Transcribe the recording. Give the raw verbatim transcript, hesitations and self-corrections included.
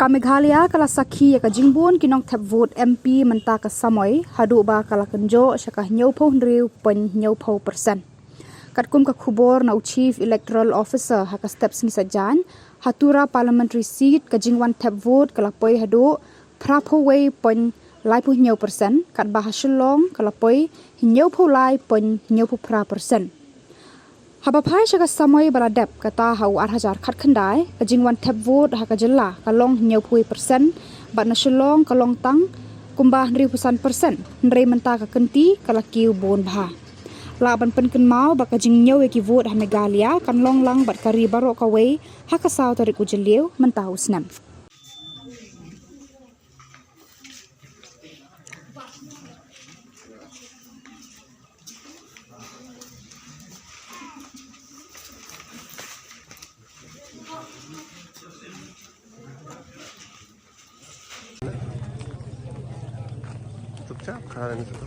Ka Meghalaya ka la sakhi ïa ka jingbun ki nongthep vote M P mynta ka samoi haduh ba ka la kynjoh sha ka hynñiewphew hynriew point hynñiewphew percent. Katkum ka khubor na u Chief Electoral Officer ha ka step sngi Saitjaiñ, ha Tura Parliamentary Seat ka jingwan thep vote ka la poi haduh phraphew wei point laiphew hynñiew percent, katba ha Shillong ka la poi hynñiewphew lai point hynñiewphew phra percent. Haba phai sha ka samoi ba la dep kata ha u ar hajar khatkhyndai, ka jingwan thep vote ha ka jylla ka long hynñiewphew percent, bad na Shillong ka long tang kumba hynriewphew san percent, hynrei mynta ka kynti ka la kiew bun bha. Lah ban pynkynmaw ba ka jingñiew ïa ki vote ha Meghalaya kan long lang bad ka ri baroh kawei ha ka saw tarik u Jylliew mynta u snem. चुपचाप खा लेने से तो।